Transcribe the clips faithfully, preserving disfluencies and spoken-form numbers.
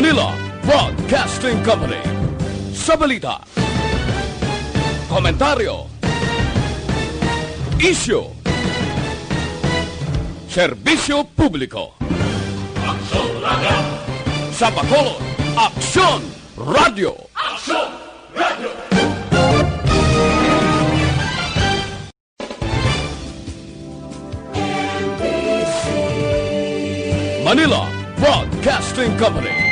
Manila Broadcasting Company. Sa balita, komentaryo, isyu, serbisyo publiko. Aksyon Radio. Sa Bacolod, Aksyon Radio. Aksyon Radio. Manila Broadcasting Company.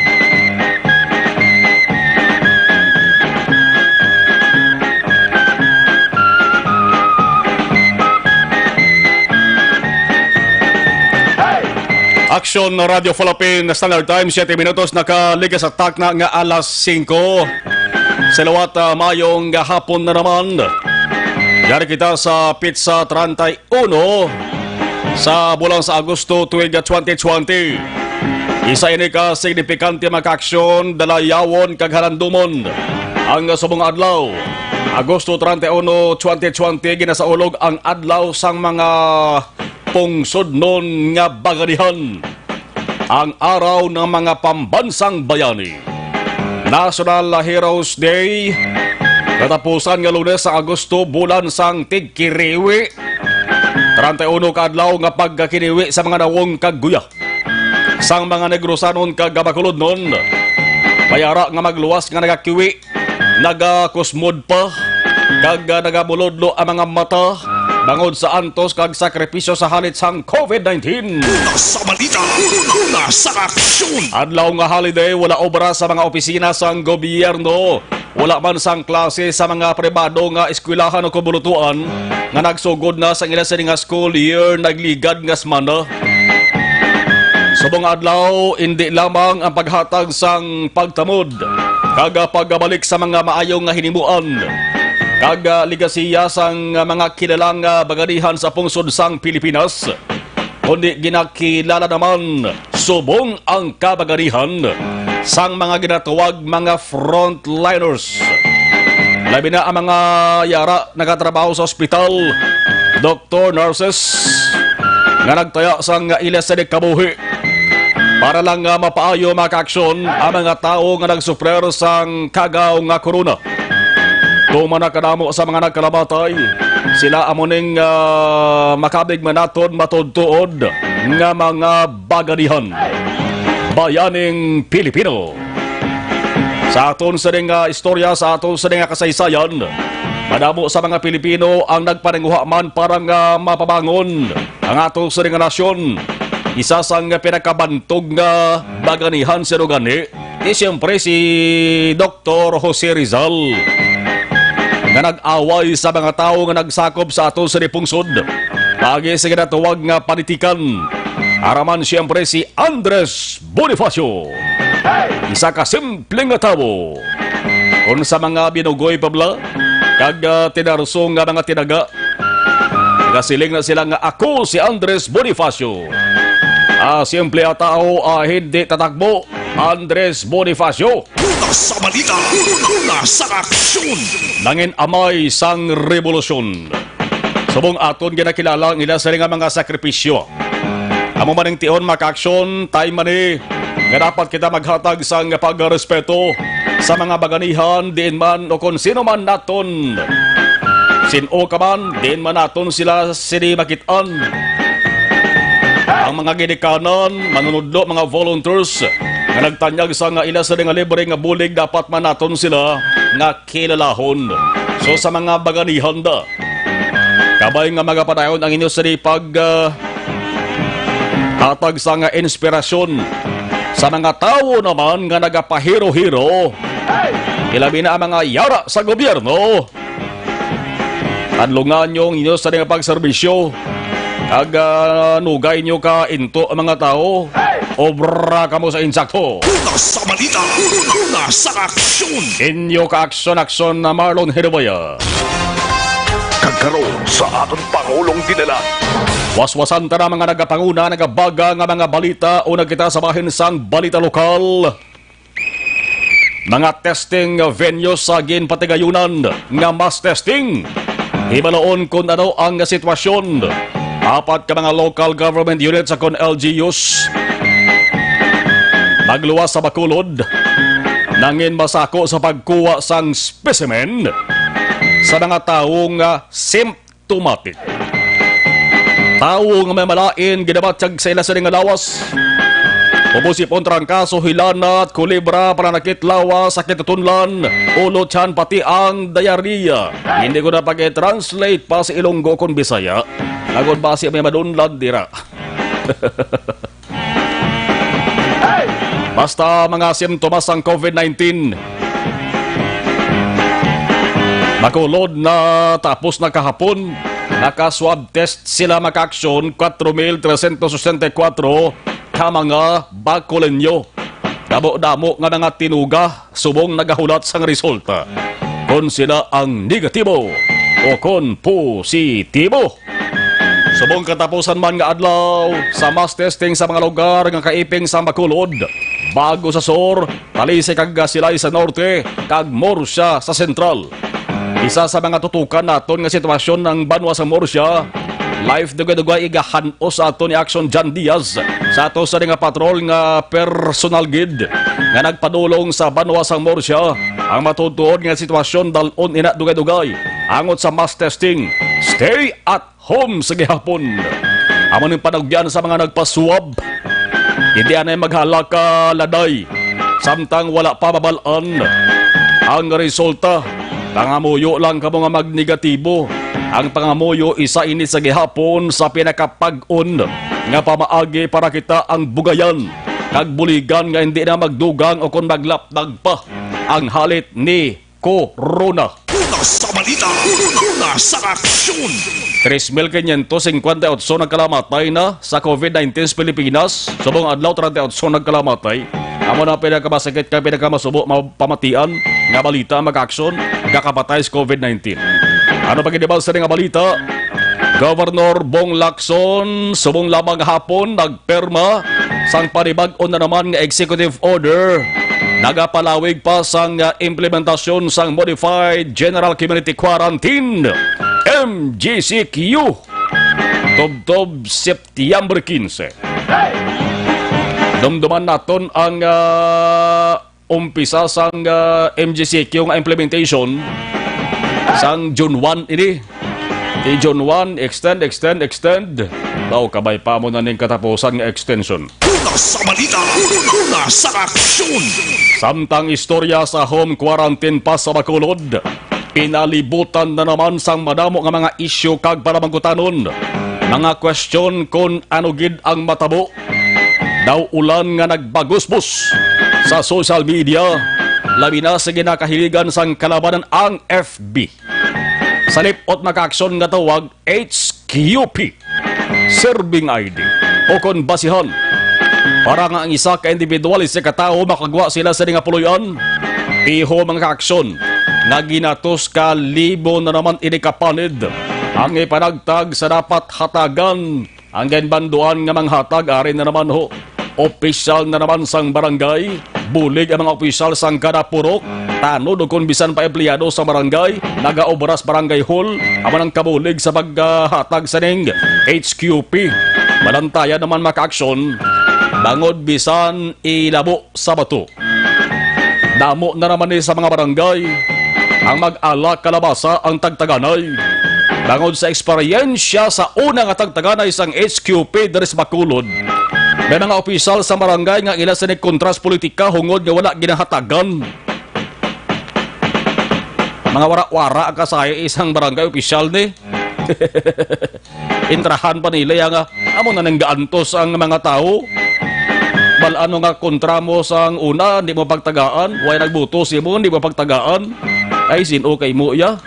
Aksyon Radio Philippine Standard Time, siyete minutos, nakaligas sa takna nga alas singko. Sa liwat, ah, mayong hapon na naman. Yari kita sa petsa treinta y uno sa bulan sa Agosto tuig twenty twenty. Isa ini ka signifikante, mga kaaksyon, dalayawon kag halandumon. Ang subong adlaw, Agosto treinta y uno, twenty twenty, ginasaulog ang adlaw sang mga pungsodnon nga baganihan, ang Araw ng mga Pambansang Bayani, National Heroes Day, katapusan nga Lunes sa Agosto, bulan sang tigkiriwi, treinta y uno ka adlaw nga pagkakiniwi sa mga nawong kag guya sang mga Negrosanon kag Bacolodnon. May ara nga magluwas nga nagakiwi, nagakusmod pa, kag, ah, nagamulodlo ang mga mata bangod sa antos kag sakripisyo sa halit sang covid nineteen. Una sa balita, una sa aksyon. Adlaw nga holiday, wala obra sa mga opisina sang gobyerno. Wala man sang klase sa mga pribado nga eskwelahan o kabulutuan nga nagsugod na sang ila sini nga school year nagligad nga semana. Subong adlaw, indi lamang ang paghatag sang pagtamod kag pagabalik sa mga maayo nga hinimuan kag, ah, legasiya sang mga kilala nga baganihan sa pungsod sang Pilipinas, kundi ginakilala naman subong ang kabaganihan sang mga ginatawag mga frontliners, labi na ang mga yara nagatrabaho sa ospital, doktor, nurses, nga nagtaya sang ila sini kabuhi para lang nga mapaayo, mga kaaksyon, ang mga tawo nga nagsufrer sang kagaw nga corona. Tuman na kadamo sa mga nagkalamatay, sila amo ning, ah, makabig man naton matuod-tuod nga mga baganihan. Bayaning Pilipino. Sa aton sining, ah, istorya, sa aton sining, ah, kasaysayan, madamo sa mga Pilipino ang nagpaninguha man para nga mapabangon ang aton sining, ah, nasyon. Isa sang pinakabantog nga baganihan sino gani, di siyempre si Doktor Jose Rizal, nga nag-away sa mga tawo nga nagsakop sa aton sini pungsod paagi sa ginatawag nga panitikan. Ara man siyempre si Andres Bonifacio, isa ka simple nga tawo. Kon sa mga binugoy pa bala kag, ah, tinarso nga mga tinaga, nagasiling na sila nga, "Ako si Andres Bonifacio." Ah, simple a tawo, ah, hindi tatakbo, Andres Bonifacio. Una sa balita, una sa aksyon. Nangin-amay sang rebolusyon. Subong aton ginakilala ang ila sini nga mga sakripisyo. Amo man ang tion, mga kaaksyon, time man ni nga dapat kita maghatag sang pagrespeto sa mga baganihan, diin man o kon sino man naton. Sin-o ka man, diin man naton sila sini makit-an. Ang mga ginikanan, manunodlo, mga volunteers nga nagtanyag sa nga ila sini nga libre nga bulig, dapat man naton sila nga kilalahon. So, sa mga baganihan da, kabay nga magapadayon ang inyo sini pag, ah, hatag sa nga inspirasyon sa mga tawo naman nga nagapahiro-hiro, ilabi na ang mga yara sa gobyerno. Tadlungan nyo ang inyo sa nga pagserbisyo, kag, ah, nugay nyo ka into ang mga tawo. Obra kamo sa insakto. Una sa balita, una sa aksyon. Inyo ka aksyon-aksyon na Marlon Hiruboya. Kag karon sa aton Pangulong Dinalan. Waswasan ta na mga nagapanguna, nagabaga nga mga balita, una kita sa bahin sang balita lokal. Mga testing venue sa ginpatigayunan nga mass testing. Hibaloon kung ano ang sitwasyon. Apat ka mga local government units sa kon L G Us pagluwas sa Bacolod, nangin masako sa pagkuha sang specimen sa mga tawo nga symptomatic. Tawo nga may malain ginabatyag sa ila sini nga lawas. Ubos ipon, trangkaso, hilanat, kulibra, pananakit lawas, sakit sa tunlan, ulo, tiyan, pati ang diarrhea. Hindi ko na pag-translate pa sa Ilonggo kon Bisaya. Agod basi may madunlan dira. Basta mga simptomas sang COVID nineteen. Bacolod, na tapos na kahapon, naka-swab test sila, mga ka-aksyon, kwatro mil tresyentos sesenta y kwatro ka mga Bacoleño. Damo-damo nga mga tinuga subong nagahulat sang resulta kon sila ang negatibo o kon positibo. Subong katapusan man nga adlaw sa mass testing sa mga lugar nga kaiping sa Bacolod, Bago sa Sur, Talisay kag Silay sa Norte, kag Murcia sa Sentral. Isa sa mga tutukan naton nga sitwasyon ang banwa sa Murcia. Live dugay-dugay igahan-os sa aton ni Action John Diaz sa ato sa nga patrol nga personal gid nga nagpadulong sa banwa sang Murcia. Ang matutuod nga sitwasyon dal-on ina dugay-dugay angot sa mass testing. Stay at home sa gihapon. Amo ning panagbian sa mga nagpasuwab. Hindi anay maghalaka laday samtang wala pa mabal-an ang resulta. Pangamuyo lang kamo nga magnegatibo. Ang pangamuyo isa ini sa gihapon sa pinakapag-on nga pamaagi para kita ang bugayan kag buligan nga hindi na magdugang o kon maglapdag pa ang halit ni corona. Una sa balita, una sa aksyon. Tres mil quinientos cincuenta y ocho nagkalamatay na sa COVID nineteen sa Pilipinas. Subong adlaw, treinta y ocho nagkalamatay. Amo na ang pinakamasakit kag pinakamasubo mapamatian nga balita, mga ka-aksyon, nga kapatay sa COVID nineteen. Ano pa gid ba sa nga balita? Governor Bong Lacson, subong lamang hapon, nagpirma sang panibag-o na naman nga executive order. Nagapalawig pa sang, ah, implementasyon sang Modified General Community Quarantine, M G C Q, tubtob Septyembre quince. Dumduman naton ang, ah, umpisa sang, ah, M G C Q nga implementation sang June one ini. Di June one, extend, extend, extend. Daw kabay pa mo na ning katapusan nga extension. Una sa balita, una sa aksyon. Samtang istorya sa home quarantine pa sa Bacolod, pinalibutan na naman sang madamo nga mga isyu kag panamangkutanon. Mga kwestyon kon ano gid ang matabo. Daw ulan nga nagbagusbos sa social media, labi na sa ginakahiligan sang kalabanan ang F B. Sa lip-ot, mga ka-aksyon, nga tawag H Q P, serving I D, o kon basihan, para nga ang isa ka individual, isa ka tawo, makagwa sila sa nga puloy-an. Piho, mga ka-aksyon, nga ginatos ka libo na naman ini ka panid ang ipanagtag sa dapat hatagan. Ang ginbanduan nga manghatag ari na naman ho, opisyal na naman sang barangay. Bulig ang mga opisyal sang kada purok, tanod o kon bisan pa empleyado sa barangay, nagaobra sa barangay hall, amo nang kabulig sa paghatag sa ning H Q P. Malantayan naman, mga ka-aksyon, bangod bisan ilabo sa bato. Damo na naman ni sa mga barangay ang mag-ala kalabasa ang tagtaganay. Bangod sa eksperyensya sa una nga tagtaganay sang H Q P diri sa Bacolod, may mga opisyal sa barangay nga ila sini kontra sa politika hungod nga wala ginahatagan. Mga wara-wara ang kasaya isang barangay opisyal ni. Intrahan pa nila ya nga, amo na nang gaantos ang mga tawo. Bal-an mo nga kontra mo sang una, di mo pagtagaan, way nagboto sa imo, di mo pagtagaan. Ay, sin-o kay mo iya.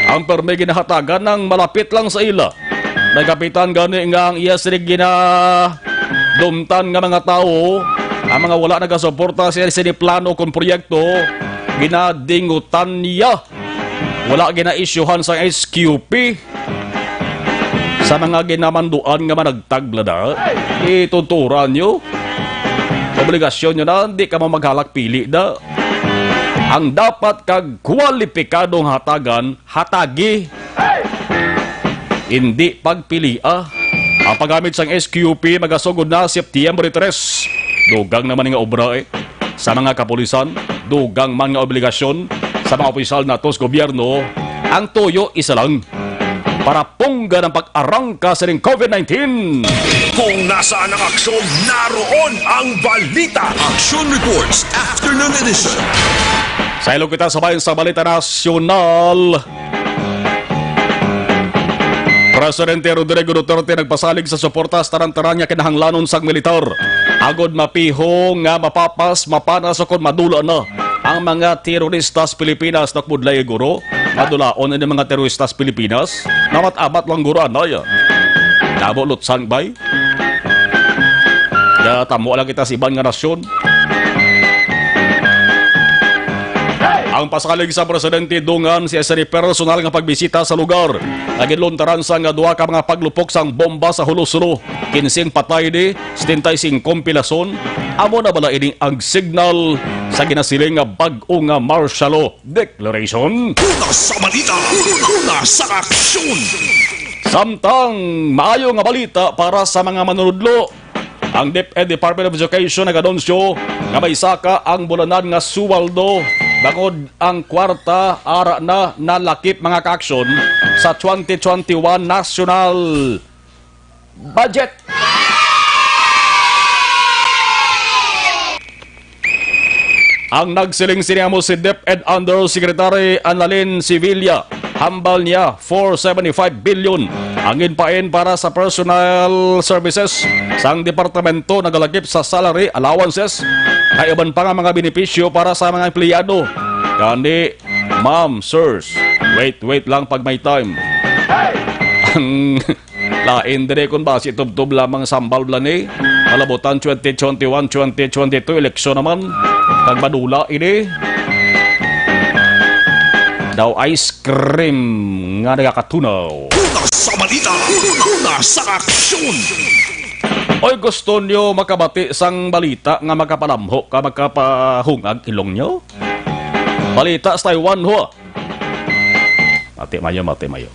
Ang permi ginahatagan ng malapit lang sa ila. Nagapitan gani nga ang iya sinig ginadumtan nga mga tawo, ang mga wala nagasuporta sa sini plano kon proyekto, ginadingutan niya. Wala ginaisyuhan sang H Q P sa mga ginamanduan nga managtag, blada. Itunturan nyo. Obligasyon nyo na, di ka mo maghalak pili na. Ang dapat kag kwalipikadong hatagan, hatagi. Hindi pagpilia. Ang paggamit sang S Q P magasugod na September tres. Dugang naman nga obra, eh. Sa mga kapulisan, dugang man nga obligasyon sa mga opisyal nato sa gobyerno, ang tuyo isa lang. Para punggan ang pag-arangka sa ning COVID nineteen. Kung nasaan ang aksyon, naroon ang balita. Action Reports, Afternoon Edition. Sa ilog kita sa bayan sa Balita Nasyonal. Presidente Rodrigo Duterte nagpasalig sa suporta sa tanan-tanan nga kinahanglanon sang militar, agod mapiho nga mapapas, mapanas, o kon madula na ang mga terorista sa Pilipinas. Nakbudlay, guro, madulaon ini mga terorista sa Pilipinas. Namat-amat lang, guro, anay. Damo lutsang bay. Ya, tamo lang kita sa iban nga nasyon. Ang pasalig sa presidente dungan si sa personal nga pagbisita sa lugar nga ginluntaran sa nga duha ka mga paglupok sang bomba sa Hulo-Suro. Kinsing patay, di setenta y cinco pilason. Amo na bala ini ang signal sa ginasiling nga bag-o nga martial law declaration? Una sa balita, una sa aksyon. Samtang maayo nga balita para sa mga manunudlo, ang DepEd, Department of Education, nag-anunsyo nga may saka ang bulanan nga suwaldo bangod ang kwarta ara na nalakip, mga kaaksyon, sa twenty twenty-one national budget. Ang nagsiling sini amo si DepEd Undersecretary Annalyn Sevilla. Hambal niya, four seventy-five billion ang ginpain para sa personal services sang departamento, nagalakip sa salary, allowances, kay iban pa nga mga benepisyo para sa mga empleyado. Gani, ma'am, sirs, wait, wait lang pag may time. Ang lain diri kung basi tubtob lamang sa hambal bala ni. Malabutan twenty twenty-one, twenty twenty-two, eleksyon naman. Kag madula ini. Daw ice cream nga nagakatunaw. Una sa balita, una sa aksyon. Oy, gusto nyo makabati sang balita nga makapalamho ka, makapahungag ilong nyo? Balita sa Taiwan, ho. Mati mayo, mati mayo.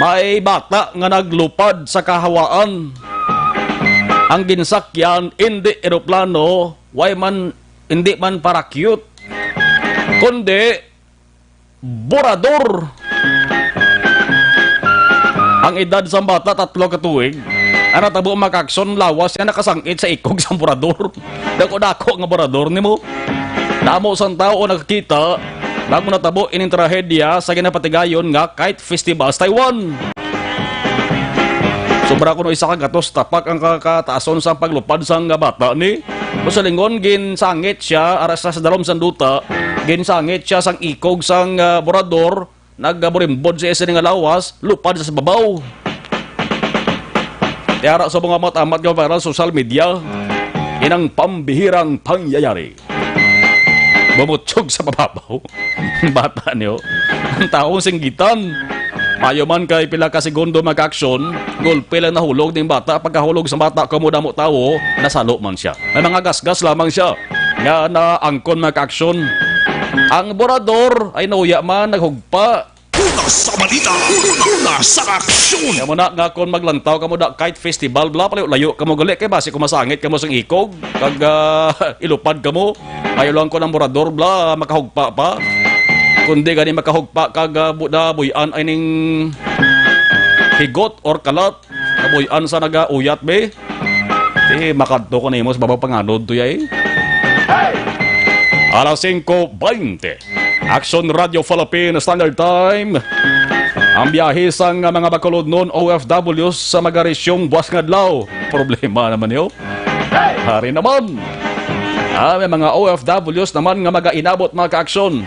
May bata nga naglupad sa kahawaan. Ang ginsakyan, indi eroplano, way man, indi man parachute, kundi burador. Ang edad sang bata, tatlo ka tuig. Ang natabo, mga kaaksyon, lawas niya nakasangit sa ikog sang burador. Dako-dako nga burador nimo. Damo sang tawo nakakita bangod natabo ining trahedya sa ginapatigayon nga kite festival sa Taiwan. Sobra kuno isa ka gatos tapak ang kakataason sang paglupad sang bata ni. Kung sa lingon, ginsangit siya, ara sa, sa dalom sang duta, ginsangit siya sang ikog sang, ah, burador, nagaburimbod siya sa nga lawas, lupad sa babaw. Tiara sa mga amat-amat nga viral social media, inang pambihirang pangyayari. Bumutsog sa mababaw. Bata niyo. Ang taong singgitan. Mayo man kay pila ka segundo, mga kaaksyon, gulpi lang nahulog ning bata. Pagkahulog sa bata, kamo damo tawo, nasalo man siya. May mga gasgas lamang siya nga naangkon, mga kaaksyon. Ang burador ay nauya man, naghugpa. Una sa balita, una sa aksyon. Kamo na nga, kung maglantaw kamo da kite festival, bla, palayo-layo kamo gali, kay basi kung masangit kamo sang ikog, kag, ah, ilupad kamo, kayo lang ko ng burador, bla, makahugpa pa. Kundi gani makahugpa kag, ah, bu-, nabuy-an ay ning higot or kalat, nabuy-an sa nagauyat, be. Eh, makadto ko nimo sa babaw panganod to, yay. Alas singko baynte. Action Radio Philippine Standard Time. Ang biyahe sang mga Bacolodnon O F Ws sa magaresyong buwas nga adlaw. Problema naman niyo. Hari naman. Ah, may mga O F Ws naman nga magainabot, mga kaaksyon.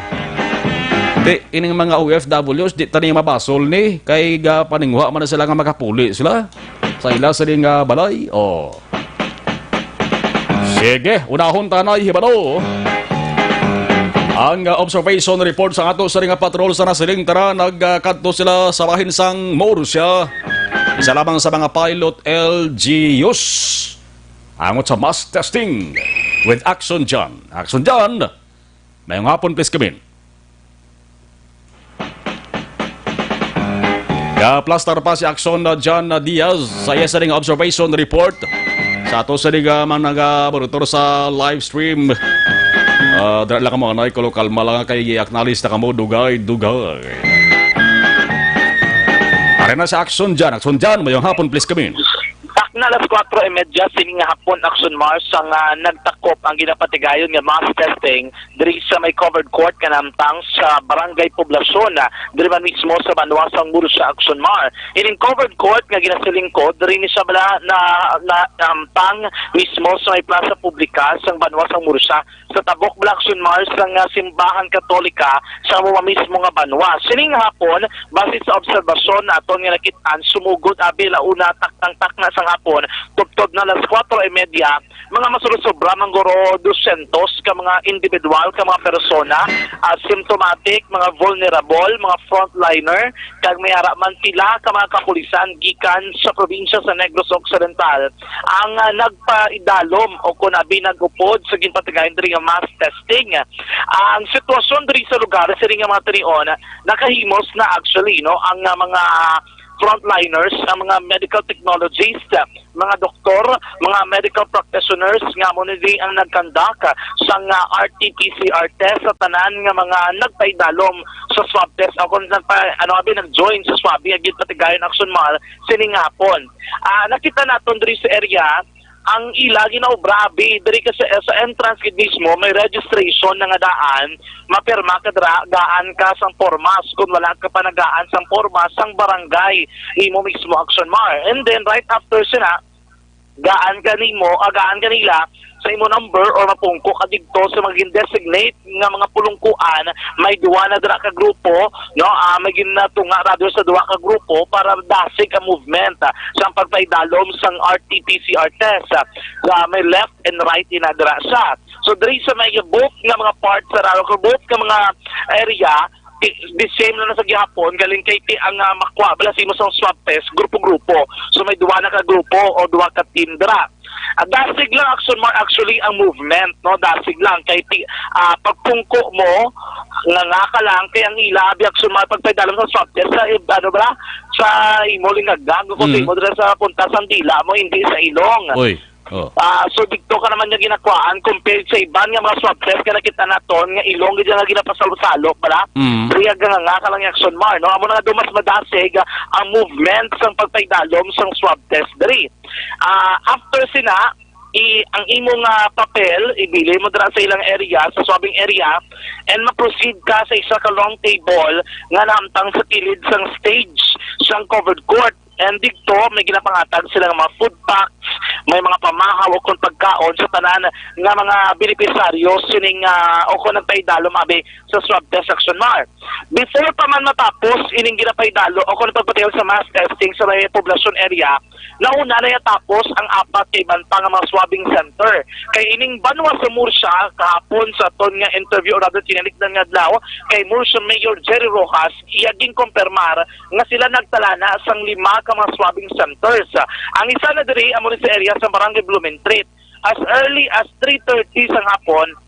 Di, ining mga O F Ws, di tani mabasol ni. Kay ga paningwa man na sila nga makapuli sila sa ila sini nga balay. Oh. Sige, unahon ta na, hibalo. Ang, uh, observation report sa ato sa nga patrol sa nasiling tara, nagkadto sila sa bahin sang Murcia. Isa lamang sa mga pilot L G Us. Angot sa mass testing with Action John. Action John, mayong hapon, please come in. Kaplastar pa si Action na John na Diaz sa iya sining observation report. Sa ato sining, ah, mga naga-monitor sa live stream. Ah, dira lang ang mga anay, kulo kalma lang kay i-acknowledge na kamo, dugay, dugay. Ari na si Action John. Action John, mayong hapon, please come in. Takna alas kwatro y media sining hapon, Action Mars, ang, ah, nagtakop ang ginapatigayon nga mass testing diri sa may covered court nga nahamtang sa Barangay Poblacion, ah, diri man mismo sa banwa sang Murcia, Action Mar. Ining covered court nga ginasilingkod diri ni siya bala na, na nahamtang mismo sa may plaza publika sang banwa sang Murcia, sa tabok bala, Action Mar, sang, ah, simbahan Katolika sa amo mismo nga banwa. Sining hapon, base sa obserbasyon naton nga nakit-an, sumugod abi la una taknang takna sang hapon, tubtob na alas kwatro y media, mga masulosobra man guro dosyentos ka mga individual, ka mga persona, ah, symptomatic, mga vulnerable, mga frontliner, kag may ara man pila ka mga kapulisan gikan sa probinsya sa Negros Occidental ang, ah, nagpaidalom o kon abi nag-upod sa ginpatigayon diri nga mass testing. Ang sitwasyon diri sa lugar, siring nga mga tinion, nakahimos na actually, no, ang, ah, mga frontliners, ang mga medical technologists, mga doktor, mga medical practitioners nga amo ni ang nagkandak sang, ah, R T P C R test sa tanan nga mga nagpaidalom sa swab test o kung nagpa, ano, abi, nag-join sa swab nga ginpatigayon, Action Mar, sining hapon. Ah, nakita naton diri sa area ang ila ginaobra abi diri ka sa, sa entrance gid mismo, may registration na nga daan, mapirma ka dira, gaan ka sang pormas, kung wala ka pa nagaan sang pormas sang barangay nimo mismo, Action Mar. And then right after sina, gaan ka nimo, ah, gaan ka nila sa imo number or mapungko ka didto sa mga gin-designate nga mga pulungkuan. May duwa na dira ka grupo, no? Ah, may ginatunga rather sa duwa ka grupo para dasig ang movement, ah, sa pagpaidalom sang R T P C R test. Ah, sa may left and right ina dira siya. So diri sa may both nga mga parts sa Raro, both nga mga area, ti-, the same na sa gihapon, galing kay ti ang, ah, makwa bala sa imo sang swab test, grupo-grupo. So may duwa na ka grupo o duwa ka team dira. Ah, dasig lang, Action Mar, actually ang movement, no, dasig lang kay ti, ah, pagpungko mo nga nga ka lang kay ang ila abi, Action Mar, pagpaidalom sa swab test sa ib-, ano bala, sa imo lingagag, kung Mm. imo dira sa punta sang dila mo, hindi sa ilong. Oy. Oh. Ah, so didto ka naman nga ginakwaan compared sa iban nga mga swab test nga nakita naton nga ilong gid nga ginapasalo-salo bala. Mm. Kaya nga nga ka lang, Action Mar, no? Amo na nga daw mas madasig, ah, ang movement sang pagpaidalom sang swab test diri. Ah, after sina, i-, ang imong, ah, papel, ibili mo dira sa ilang area, sa swabbing area, and ma-proceed ka sa isa ka long table nga nahamtang sa kilid sang stage sang covered court. And didto, may ginapangatag sila nga mga food packs, may mga pamahaw o kon pagkaon sa tanan nga mga benepisaryo sining, ah, o kon nagpaidalom abi sa swab test, Action Mar. Before pa man matapos ining ginapaidalo o kon pagpatigayon sa mass testing sa may poblasyon area, nauna na natapos ang apat ka iban pa nga mga swabbing center. Kay ining banwa sa Murcia, kahapon sa aton nga interview, o rather, tinalikdan nga adlaw, kay Murcia Mayor Jerry Rojas, iya ginkumpirmar nga sila nagtala na sang lima ka mga swabbing centers. Ang isa na diri amo ni sa area sa Barangay Blumentritt. As early as three thirty sang hapon,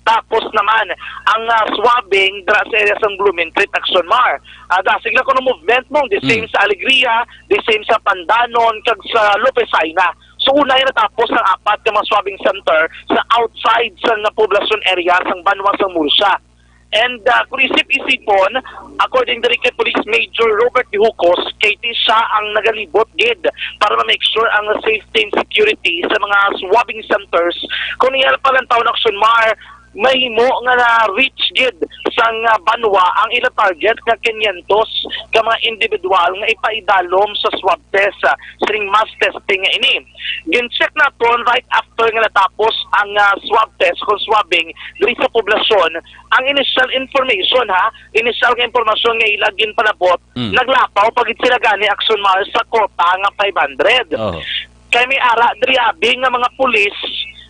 tapos naman ang, ah, swabbing dira sa area sang Blumentritt, Action Mar. Ah, dasig lang kuno movement mo, the same Mm. sa Alegria, the same sa Pandanon, kag sa Lopez Jaena. So, una yung natapos ang apat ka mga swabbing center sa outside sa nga poblasyon area sang banwa sang Murcia. And, ah, kung isip-isipon, according diri kay Police Major Robert Dihucos, kay ti siya ang nagalibot gid para ma-make sure ang safety and security sa mga swabbing centers. Kung iya pa lang taon, Action Mar, mahimo nga na-reach gid sang, ah, banwa ang ila target nga kinyentos ka mga individual nga ipaidalom sa swab test, ah, sining mass testing nga ini. Gin-check naton right after nga natapos ang, ah, swab test kung swabbing diri sa poblasyon, ang initial information, ha, initial nga impormasyon nga ila ginpalabot, Mm. naglapaw pa gid sila gani, Action Mar, sa quota nga five hundred. Oh. Kay may ara diri abi nga mga pulis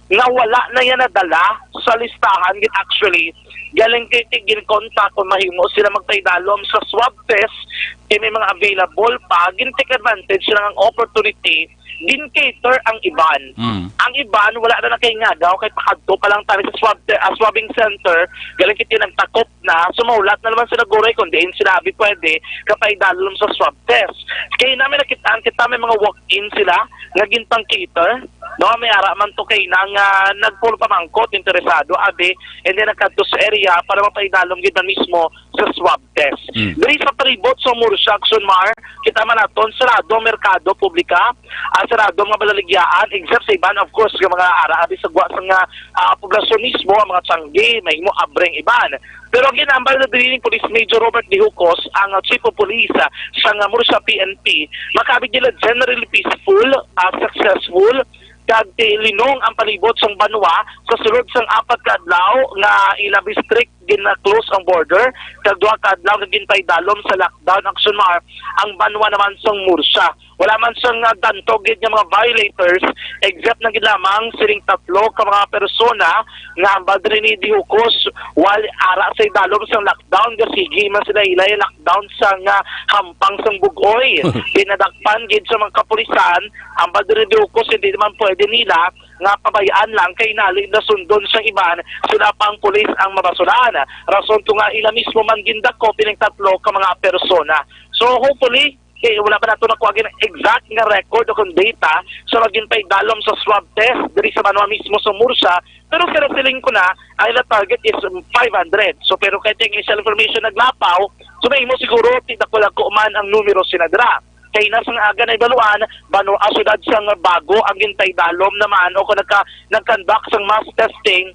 nga wala na yan nadala sa listahan gid actually. Galing kay ti ginkontak kung mahimo sila magpaidalom sa swab test, kay may mga available pa, gin-take advantage sila ng opportunity, gin-cater ang iban. Mm. Ang iban, wala na nakahingagaw, kay pakadto pa lang tayo sa swab te-, ah, swabbing center, galing kiti nagtakop na, sumaulat na naman sila guray kung diin sila abi pwede, kapaidalom sa swab test. Kay namin nakitaan kita may mga walk-in sila, nga ginpang-cater, no, may ara man to kay na nga nagpulong pamangkot, interesado, abi, and then nagkadto sa area para mapaidalom gid na mismo sa swab test. Mm. Diri sa palibot sa Murcia, Action Mar, kita man naton, sarado ang merkado publika, ah, sarado ang mga balaligyaan, except sa iban, of course, nga mga ara, abi sa gwa sa nga, ah, poblasyon mismo, ang mga tiyanggi, mahimo abreng iban. Pero ang ginambal na diri ni Police Major Robert Dihucos, ang, ah, Chief of Police, ah, sa nga Murcia P N P, makabig nila generally peaceful, ah, successful, kag ti-, linong ang palibot sang banwa sa sulod sang apat ka adlaw nga ila bi strict gina-close ang border, kag duha ka adlaw nga ginpaidalom sa lockdown, Action Mar, ang banwa naman sang Murcia. Wala man sang, ah, danto gid nga mga violators, except na gid lamang sining tatlo ka mga persona nga hambal diri ni Dihucos, wal ara sa idalom sang lockdown, nga sige man sila ilay lockdown sang, ah, hampang sang bug-oy. Pinadakpan gid sa mga kapulisan, hambal diri ni Dihucos, hindi naman pwede nila nga pabayaan lang kay nali na sundon sang iban, sila pang pulis ang mabasulan. Rason to nga ila mismo man gindakop ining tatlo ka mga persona. So, hopefully, kay wala pa nato nakuha gid ang exact nga record o kung data sa magin paidalom sa swab test diri sa banwa mismo sa Murcia, pero sa siling ko na, ang ila target is five hundred. So, pero kay ting initial information naglapaw, so mahimo siguro ti dako-dako man ang numero sina dira. Kay na sang aga na ibaluan, banwa, ah, syudad sang Bago ang ginpaidalom naman o kung nagka-, nag-conduct sang mass testing,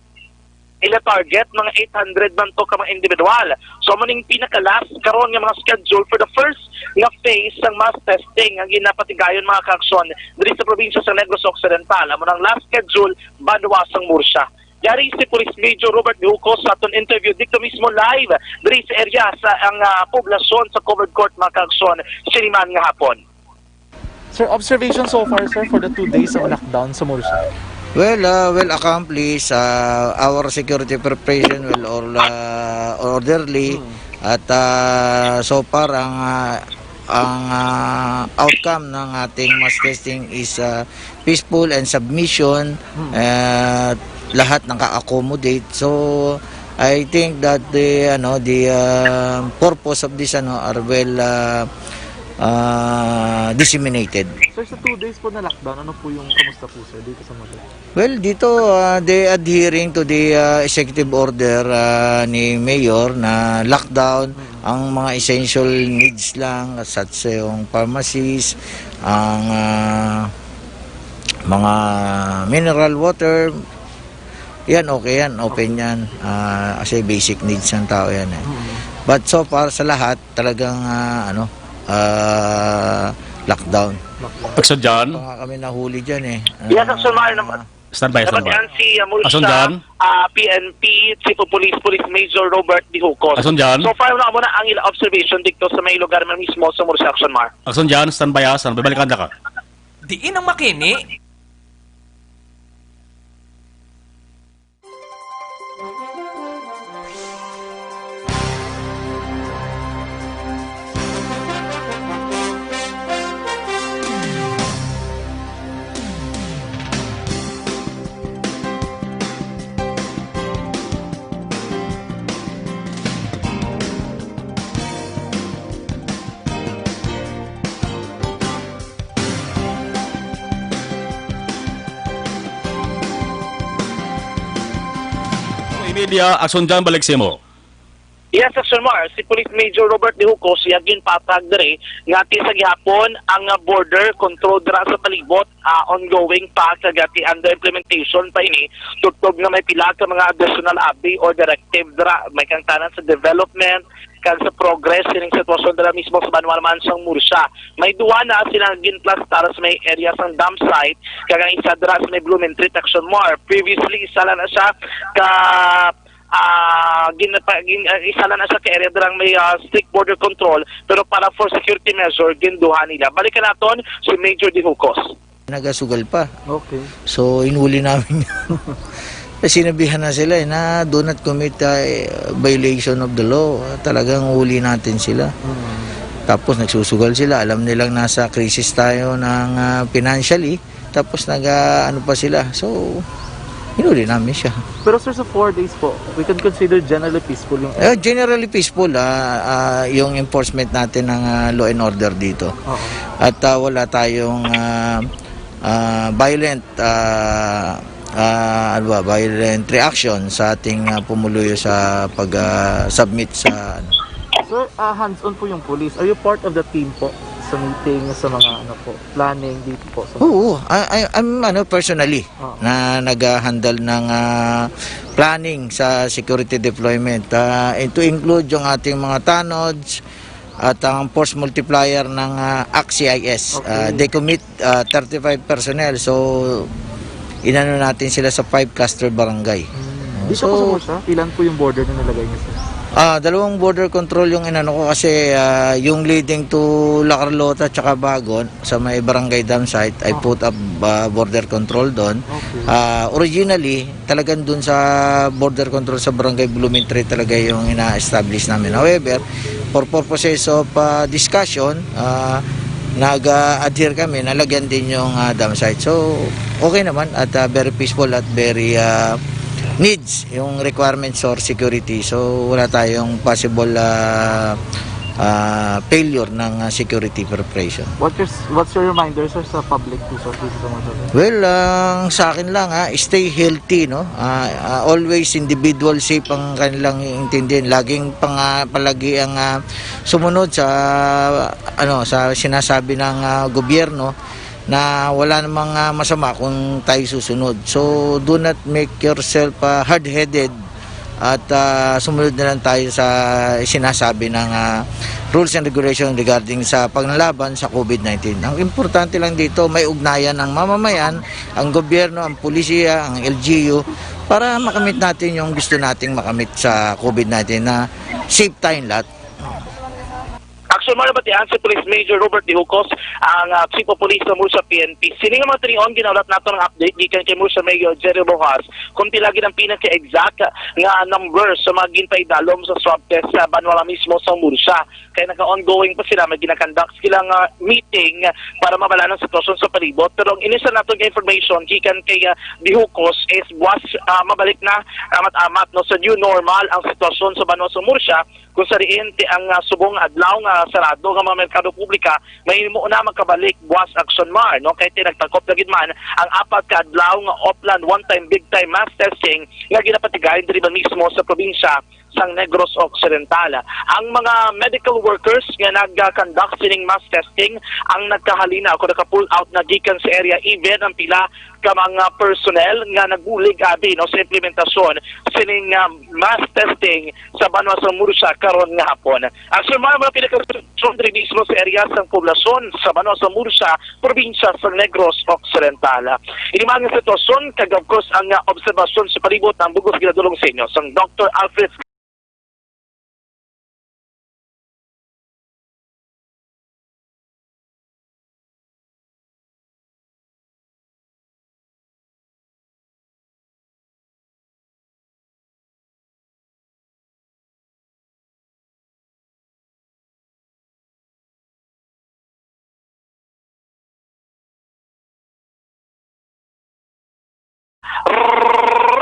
ila target mga eight hundred man to ka mga individual. So, amo ning pinaka-last karon nga mga schedule for the first nga phase sang mass testing ang ginapatigayon, mga kaaksyon, diri sa probinsya sa Negros Occidental. Amo nang last schedule, banwa sang Murcia. Yari si Police Major Robert Dihucos sa aton interview dito mismo live diri sa area sa ang, ah, poblasyon sa Covered Court, mga kaaksyon, siniman nga hapon. Sir, observation so far, sir, for the two days of lockdown sa Murcia? Well, uh, well accomplished. Uh, our security preparation well all, uh, orderly. Hmm. At, uh, so far, ang, uh, ang, uh, outcome ng ating mass testing is, uh, peaceful and submission. Hmm. Uh, lahat naka-accommodate. So, I think that the, ano, the, uh, purpose of this, ano, are well, uh, uh, disseminated. Sir, sa two days po na lockdown, ano po yung, kamusta po, sir, dito sa Murcia? Well, dito, uh, they adhering to the, uh, executive order, uh, ni Mayor na lockdown, mm, ang mga essential needs lang, such yung pharmacies, ang, uh, mga mineral water, yan, okay yan, open, okay, yan. Ah, kasi basic needs ng tao yan eh. Mm. But so far, sa lahat, talagang, ah, ano, ah, lockdown. Lockdown. Action dyan. Pa nga kami nahuli dyan eh. Yes, ah, Action Mar, nam-, standby, standby. Naman yan si, ah, Murcia, action dyan, ah, P N P, Chief of Police, Police Major Robert Dihucos. Action dyan. So far, na mo na ang ila observation dito sa may lugar man mismo sa Murcia, Action Mar. Action dyan, standby, ah, standby. Balikan na ka. Diin ang makini? Media, action dyan, balik sa imo. Yes, Action Mar, si Police Major Robert Dihucos, siya ginpatag diri nga ti sa gihapon ang, ah, border control dira sa palibot, ah, ongoing pa, kag ti under implementation pa ini, tubtob nga may pila ka mga additional abi or directive dira, may kangtanan sa development, kag sa progress sining sitwasyon dira mismo sa banwa naman sang Murcia. May duwa na sila ginplastar sa may area sang dump site, kag ang isa dira sa may Blumentritt, Action Mar. Previously, isa lang na siya ka, ah, ginapa-, gin-, ah, isa lang na siya ka area dira may, ah, strict border control, pero para for security measure, ginduha nila. Balikan naton si Major Dihucos. Nagasugal pa. Okay. So, inuli namin yun. Eh, sinabihan na sila eh, na do not commit, uh, violation of the law. Talagang huli natin sila. Mm. Tapos nagsusugal sila, alam nilang nasa crisis tayo ng, ah, financially, tapos nag, ah, ano pa sila. So, hinuli namin siya. Pero sir, sa four days po, we can consider generally peaceful yung Eh, generally peaceful, ah, ah, yung enforcement natin ng, ah, law and order dito. Oo. At, ah, wala tayong, ah, ah, violent, ah, ah, ano ba, violent reaction sa ating, ah, pumuluyo sa pag, ah, submit sa, ano. Sir, ah, hands-on po yung police. Are you part of the team po sa meeting, sa mga ano po, planning dito po? Sa Oo, I, I, I'm, ano, personally Oo. na nag-handle ng, ah, planning sa security deployment. Ah, and to include yung ating mga tanods at ang force multiplier ng, ah, ACT-CIS. Ah, Okay. They commit, ah, thirty-five personnel. So, inano natin sila sa five cluster barangay. Dito po sa So, Murcia, ilan po yung border na nilagay niyo, sir? Ah, dalawang border control yung inano ko kasi, ah, yung leading to La Carlota tsaka Bagon sa may barangay dam site, I Oh. put up, ah, border control doon. Okay. Ah, originally, talagang doon sa border control sa barangay Blumentritt talaga yung ina-establish namin. However, for purposes of, ah, discussion, ah, nag-adhere kami, nalagyan din yung, ah, dam site. So, okay naman at, ah, very peaceful at very, ah, needs yung requirements for security. So, wala tayong possible, ah, ah, failure ng, ah, security preparation. What your, what's your reminder, sir, sa public po, sir, dito sa Murcia, sir? Well, ang sa akin lang, ha, stay healthy, no? Ah, ah, always individual safe ang kanilang intindihin. Laging pang, ah, palagi ang, ah, sumunod sa, ano, sa sinasabi ng, ah, gobyerno na wala namang, ah, masama kung tayo susunod. So, do not make yourself, ah, hard-headed at, ah, sumunod na lang tayo sa sinasabi ng, ah, rules and regulation regarding sa panlaban sa COVID nineteen. Ang importante lang dito, may ugnayan ang mamamayan, ang gobyerno, ang pulisiya, ang L G U, para makamit natin yung gusto nating makamit sa COVID nineteen na safe tayong lahat. Action Mar, nabatian si Police Major Robert Dihucos, ang, ah, Chief of Police sa Murcia P N P. Sini nga mga tinion, ginaulat nato ng update gikan kay Murcia Mayor Jerry Rojas kung pila gid ang pinaka-exact nga number sa mga ginpaidalom sa swab test sa banwa mismo sa Murcia. Kay naka-ongoing pa sila, may ginakandak sila nga meeting para mabal-an ang sitwasyon sa palibot. Pero ang initial naton nga information gikan kay, ah, Dihucos is buwas, ah, mabalik na amat-amat, no, sa new normal ang sitwasyon sa banwa sa Murcia, kung sa diin ti ang, ah, subong adlaw nga sarado nga mga merkado publika mahimo na magkabalik buwas, Action Mar, no? Kay ti nagtakop na gid man ang apat ka adlaw nga offline one-time big-time mass testing nga ginapatigayon diri man mismo sa probinsya sang Negros Occidental. Ang mga medical workers nga nag-conduct sining mass testing ang nagkahalina o naka-pull out na gikan sa area, even ang pila ka mga personnel nga nagbulig abi, no, sa implementasyon sining, ah, mass testing sa banwa sa Murcia karon nga hapon. Action Mar, mga pinakasitwasyon diri mismo sa area sang poblasyon sa banwa sa Murcia, probinsya sa Negros Occidental. Ini man nga sitwasyon kag, of course, ang, ah, obserbasyon sa palibot ang bug-os ginadulong sa inyo sang Doctor Alfred.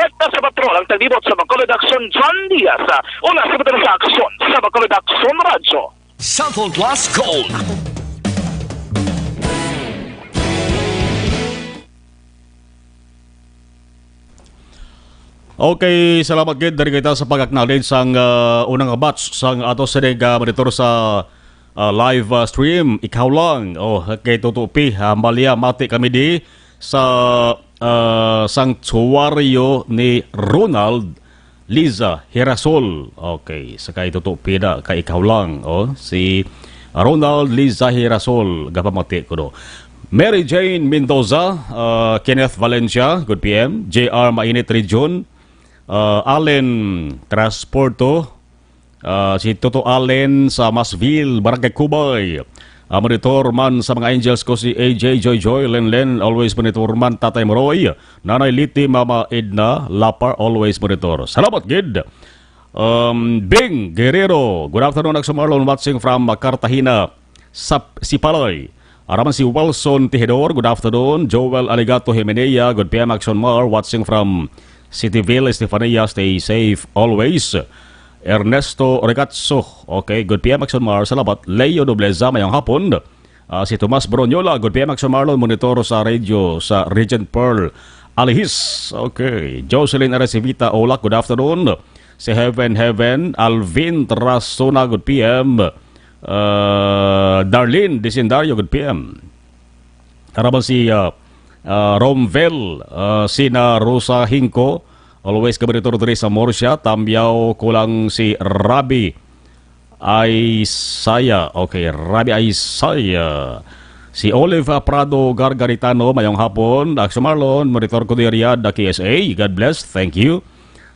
Rekta sa patrol ang taglibot sa Bacolod Action, John Diaz. Una sa patrol sa aksyon sa Bacolod Action Radyo. Cellphone Plus Gold. Okay, salamat gid diri kita sa pag-acknowledge sang, ah, unang batch sang ato sining, ah, monitor sa, ah, live, ah, stream. Ikaw lang, oh, kay Tuto P, ah, Malia, mati kami di sa, ah, sanctuaryo ni Ronald Liza Hirasol. Okay, sa kay Tuto P na, kay ikaw lang, oh, si Ronald Liza Hirasol, gapamati ko, no. Mary Jane Mendoza, ah, Kenneth Valencia, good P M, J R Mainit Region, ah, Allen Transporto, ah, si Toto Allen sa Masville, Barangay Cubay. Ah, monitor man sa mga angels ko si A J Joy Joy, Len Len, always monitor man, Tatay Moroy, Nanay Liti, Mama Edna, Lapar, always monitor. Salamat gid. Um, Bing Guerrero, good afternoon, Action Marlon, watching from, uh, Cartagena, sa Sipalay. Araman si Wilson Tejidor, good afternoon. Joel Aligato Jimenea, good P M, Action Mar, watching from Cityville, Estefania, stay safe always. Ernesto Regatso, okay, good P M, Action Mar, salamat. Leo Nobleza, mayong hapon. Ah, si Tomas Bronyola, good P M, Action Marlon, monitor sa radio sa Regent Pearl Alihis. Okay. Jocelyn Aracivita Olak, good afternoon. Si Heaven Heaven, Alvin Trasona, good P M. Ah, Darlene Disindario, good P M. Araman si, ah, ah, Romvel, ah, sina Rosa Hingko, always ka monitor diri sa Murcia, tamyaw ko lang si Rabi Isaiah. Okay, Rabi Isaiah. Si Olive, ah, Prado Gargaritano, mayong hapon. Action Marlon, monitor ko di Riyadh, ah, K S A. God bless. Thank you.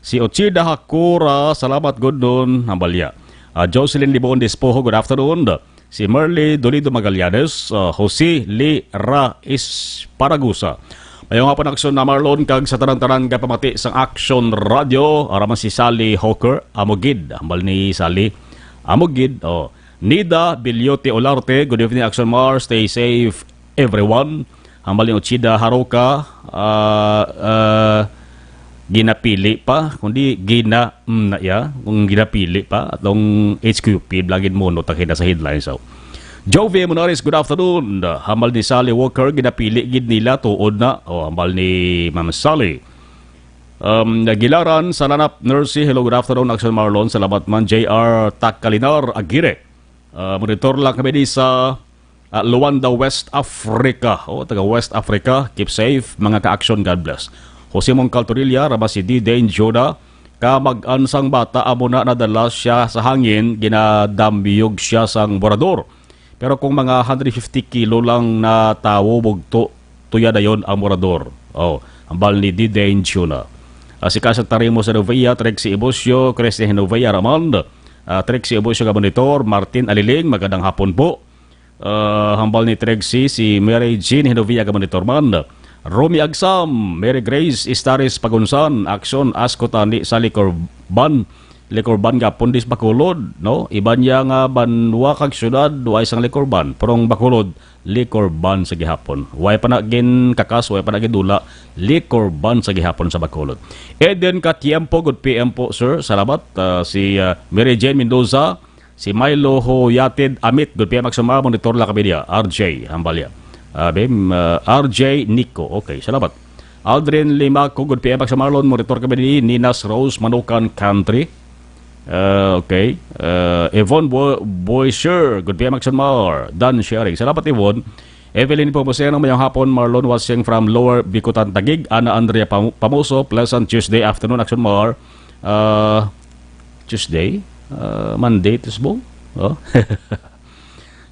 Si Ochida Hakura, salamat gud nun, hambalya. Ah, Jocelyn Libon Despojo, good afternoon. Si Merly Dolido Magallanes, ah, Jose Lee Ra Esparagusa. Mayong hapon, Action na Marlon, kag sa tanan-tanan nga pamati sang Action Radio. Araman si Sally Hawker, amo gid, hambal ni Sally. Amo gid, oh. Nida Bilyote Olarte, good evening, Action Mar. Stay safe, everyone. Hambal ni Ochida Haruka, ah, ah, ginapili pa, kundi gina, mm, na, ya, kung ginapili pa, atong H Q P, blagid mo, no, takina sa headline, so. Jovi Monares, good afternoon. Hambal ni Sally Walker, ginapili gid nila, tuod na. O, hambal ni Ma'am Sally. Um, Gilaran, Salanap, Nursey, hello, good afternoon, Action Marlon, salamat man. J R Takalinar Aguirre, ah, monitor lang kami di sa, ah, Luanda, West Africa. O, taga West Africa, keep safe, mga ka-action, God bless. Jose Mongcal Torilla, rama si D. Dane Joda, kamag-an sang bata, amo na nadala siya sa hangin, ginadamyog siya sang morador. Pero kung mga hundred fifty kilo lang na tawo, bugto, tuya dayon ang morador. Oh, hambal ni D. Dane Joda. Ah, si Kasa Tarimo sa Novia, Trixie Ibusyo, Christian Novia Ramond, ah, Trixie Ibusyo nga monitor, Martin Aliling, magandang hapon po. Ah, hambal ni Trixie, si Mary Jean Hinovia nga monitor man. Romy Agsam, Mary Grace Istaris Pagunsan, aksyon, asko tani sa Licorban. Licorban gapon dis Bacolod, no? Iban niya nga banwa kag syudad, wa isang Licorban. Pero ang Bacolod, Licorban sa gihapon. Way pa na gin kakas, way pa na gin dula, Licorban sa gihapon sa Bacolod. Eden Katiempo, good P M po, sir. Salamat. Ah, si, ah, Mary Jane Mendoza, si Milo Hoyatid Amit, good P M Aksama, monitor lang kami niya. R J, hambal niya. Ah, Bim, ah, R J Nico, okay, salamat. Aldrin Limaco, good P M Aksama, Marlon, monitor kami ni Ninas Rose, Manukan Country. Ah, okay. Ah, Yvonne Bo-, Boyser, good P M Aksama, Mar, Dan Sharing. Salamat, Yvonne. Evelyn Pomoseno, mayong hapon, Marlon, watching from Lower Bicutan, Taguig. Ana Andrea Pam-, Pamoso, pleasant Tuesday afternoon, Action Mar. Ah, Tuesday? Ah, Monday, Tuesday? Oh.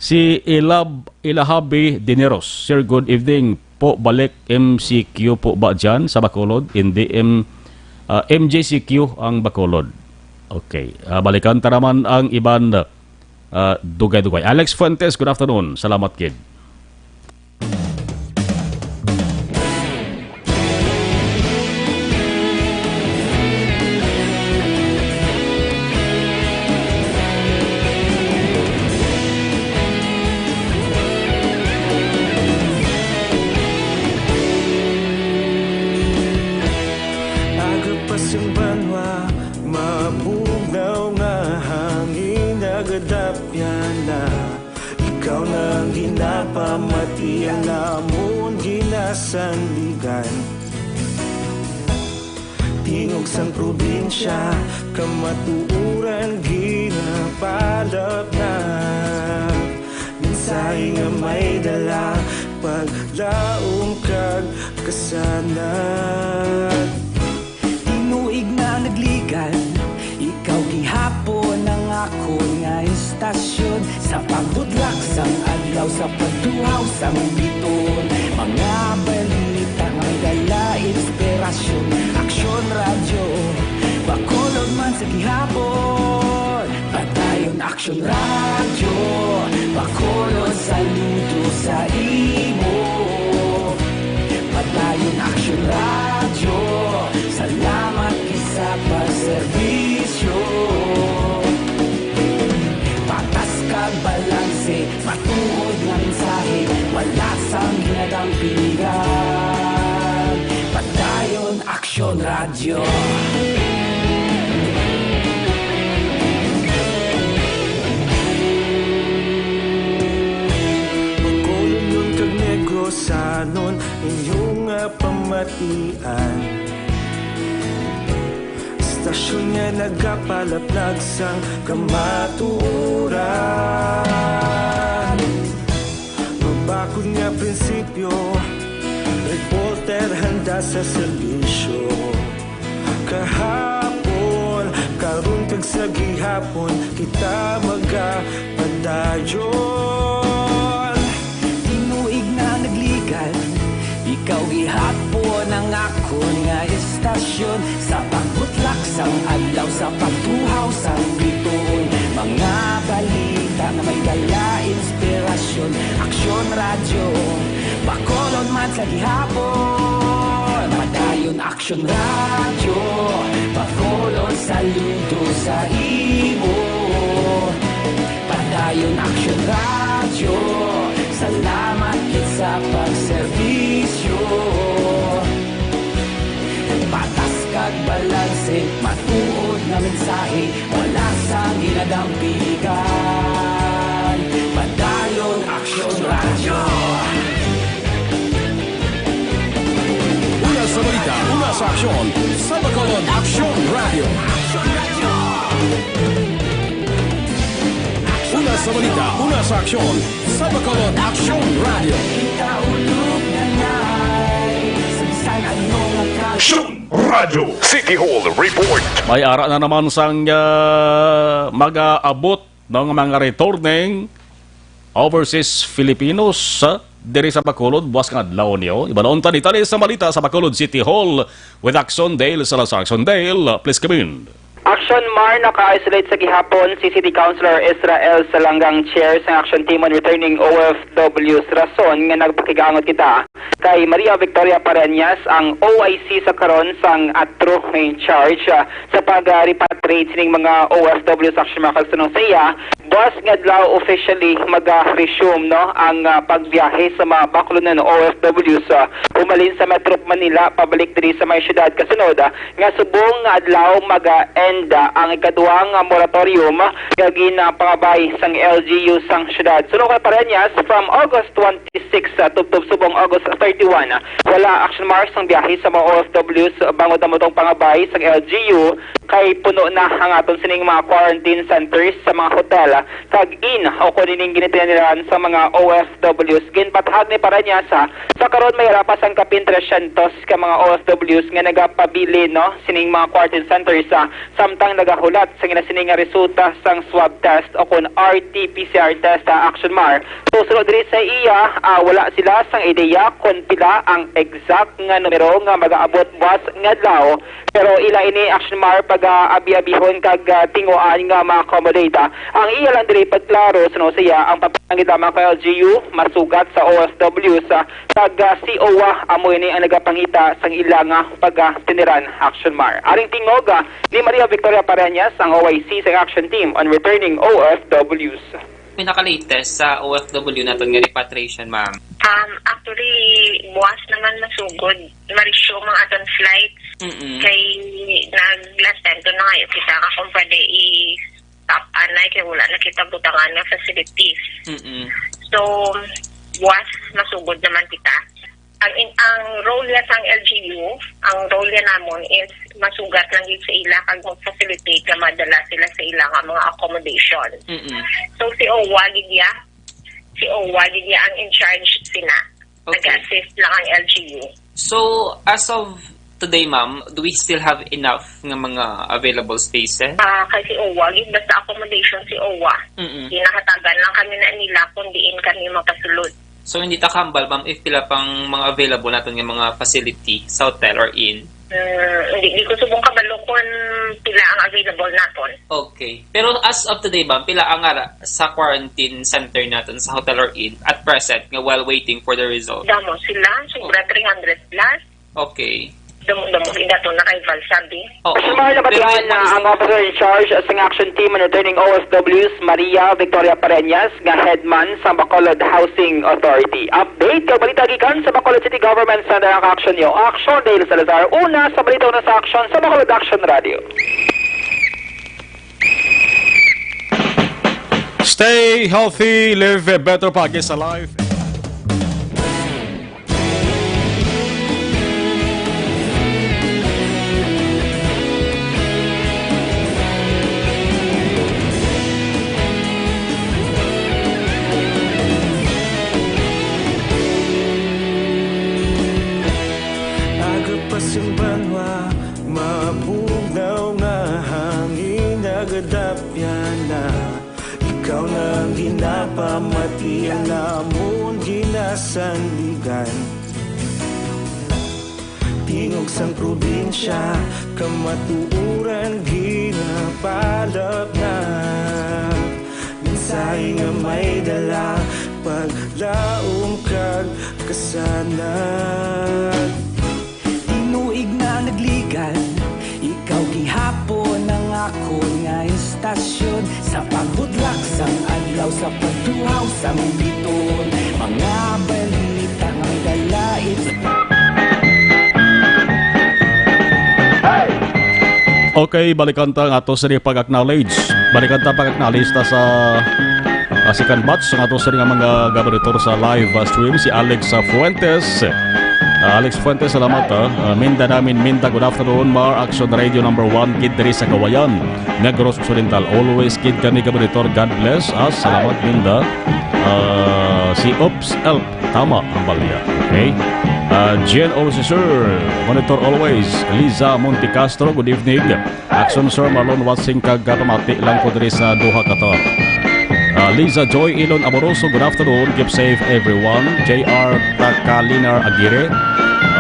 Si Ilab-, Ilahabi Dineros. Sir, good evening po. Balik M C Q po ba dyan sa Bacolod? Hindi, M-, ah, M J C Q ang Bacolod. Okay. Ah, balikan ta naman ang iban, ah, dugay-dugay. Alex Fuentes, good afternoon. Salamat, kid. Aga pa sing banwa, mabugnaw nga hangin, nagadapyan na. Ikaw na ang ginapamati, ang amon ginasandigan. Tingog sang probinsya, kamatuoran ginapalapnap. Mensahe nga may dala, paglaom kag kasanag. Tinuig na nagligan, ikaw gihapon ang akon nga istasyon. Sa pagbudlak sang adlaw, sa pagtuhaw sang biton, mga balita nga may dala inspirasyon. Aksyon Radyo, Bacolod man sa gihapon. Padayon Aksyon Radyo, Bacolod, saludo sa imo. Padayon Aksyon Radyo, salamat gid sa pagserbisyo. Tuod nga mensahe, wala sang ginadampigan. Padayon Aksyon Radyo. Bacolodnon kag Negrosanon, inyo nga pamatian. Istasyon nga nagapalaplag sang kamatuoran. Mabakod nga prinsipyo, reporter handa sa serbisyo. Kahapon, karon kag sa gihapon, kita magapadayon. Tinuig na naglikan, ikaw gihapon ang akon nga istasyon. Sa pagbutlak sang adlaw, sa pagtuhaw sang bituon, mga balita nga may dala inspirasyon. Aksyon Radyo, Bacolod man sa gihapon. Padayon Aksyon Radyo, Bacolod, saludo sa imo. Padayon Aksyon Radyo, salamat gid sa pagserbisyo. Patas kag balanse, matuod nga mensahe, wala sang ginadampigan. Padayon Aksyon Radyo. Una sa balita, una sa aksyon, sa Bacolod Aksyon Radyo. Una sa balita, una sa aksyon, sa Bacolod Aksyon Radyo. Aksyon Radyo. City Hall Report. May ara na naman sang, ah, mag-aabot nga mga returning overseas Filipinos, ah, diri sa Bacolod buwas nga adlaw niyo. Ibalaon ta detalye sa balita sa Bacolod City Hall with Action Dale Salazar. Action Dale, please come in. Action Mar, naka-isolate sa gihapon si City Councilor Israel Salanggang, chair sang Action Team on Returning O F Ws. Rason nga nagpakigaangot kita kay Maria Victoria Pareñas, ang O I C sa karon sang ATRO nga in charge, ah, sa pag-repatriate sining mga O F Ws. Action Mar, kag suno sa iya, buwas nga adlaw officially maga-resume, no, ang, ah, pagbiyahe sa mga Bacolodnon O F Ws, ah, humalin sa Metro Manila pabalik diri sa may syudad. Kasunod, ah, nga subong nga adlaw mag-end, ah, ang ikaduha nga moratorium nga ginapangabay sang L G U sang syudad. Suno kay Pareñas, from August twenty-six, ah, tubtob subong August thirty-one, ah, wala, Action Mar, sang biyahe sa mga O F Ws bangod amo tong pangabay sang L G U, kay puno na ang aton sining mga quarantine centers sa mga hotel, ah, kag inn, o kon ining ginatinaran sa mga O F Ws. Ginpatahag ni Pareñas, ah, sa karon may ara pa sang kapin trescientos ka mga O F Ws nga nagapabilin, no, sining mga quarantine centers, ah, samtang nagahulat sang ila sini nga resulta sang swab test o kon R T P C R test, ah, Action Mar. So, suno diri sa iya, ah, wala sila sang ideya kon pila ang exact nga numero nga magaabot buwas nga adlaw, pero ila ini, Action Mar, pag-abi-abihon kag, ah, tinguhaan nga ma-accommodate. Ang iya lang diri pagklaro, suno sa iya, ang pagpangita man kay L G U masugat sa O F Ws, ah, kag, ah, si O W A amo ini ang nagapangita sang ila nga pagtiniran, Action Mar. Aring tingog, ah, ni Maria Victoria Pareñas, ang O I C sa Action Team on Returning O F Ws. Pinaka-latest sa O F W naton nga repatriation, ma'am? Um, actually, buwas naman masugod. Ma-resume ang aton flights. Mm-mm. Kay nag-last time to na ngayon kita nga kung pwede i-stop anay kay wala na kita butangan nga facilities. Mm-mm. So, buwas masugod naman kita. Ang, ang role niya sang L G U, ang role niya namon is masugat lang gid sa ila kag mag-facilitate nga madala sila sa ila nga mga accommodation. Mm-mm. So, si O W A gid niya, si O W A gid niya ang in charge sina. Okay. Nag-assist lang ang L G U. So, as of today, ma'am, do we still have enough nga mga available spaces? Ah, kay si O W A gid, basta accommodation si O W A. Mm-mm. Ginahatagan lang kami na nila kung diin kami makasulod. So, hindi ta kahambal, ma'am, if pila pang mga available naton nga mga facility sa hotel or inn? Mm, hindi, di ko subong kabalo kung pila ang available naton. Okay. Pero as of today, ma'am, pila ang ara sa quarantine center naton sa hotel or inn at present nga while waiting for the result? Damo sila, sobra three hundred plus. Okay. Damo-damo gid ato na kay Val sabi. Oh, Sir Mar, nabatian na ang officer in charge sang action team on returning O F Ws, Maria Victoria Pareñas, nga headman sa Bacolod Housing Authority. Update kag balita gikan sa Bacolod City Government Center ang action niyo. Action, Dale Salazar. Una sa balita, una sa action sa Bacolod Action Radio. Stay healthy, live better, Pakis Alive. Aga pa sing banwa, mabugnaw nga hangin nagadapyan na. Ikaw na ang ginapamati, ang amon ginasandigan. Tingog sang probinsya, kamatuoran ginapalapnap. Mensahe nga may dala, paglaom kag kasanag. Tinuig na nagligan, ikaw gihapon ang akon nga istasyon. Sa paghudlak sang adlaw, sa pagtuhaw sang biton, mga balita nga may dala, it's Okay, balikan ta ang ato sa pag-acknowledge. Balikan ta pag-acknowledge ta sa, ah, second batch, ang ato sa nga mga gaboritor sa live, ah, stream, si Alex, ah, Fuentes. Ah, Alex Fuentes, salamat, ah. Ah, Minda namin, Minda, good afternoon, Mar, Action Radio number one, gid diri sa Kawayan, Negros Occidental. Always gid kami gaboritor, God bless us. Salamat, Minda. Ah, si Ops Elp, tama ang balya. Okay? Ah, Jen Olsesur, monitor always. Liza Montecastro, good evening. Action, Sir Marlon, watching kag kapamati lang ko diri sa Doha, Qatar. Ah, Liza Joy Ilon Amoroso, good afternoon. Keep safe, everyone. J R Takalinar Aguirre,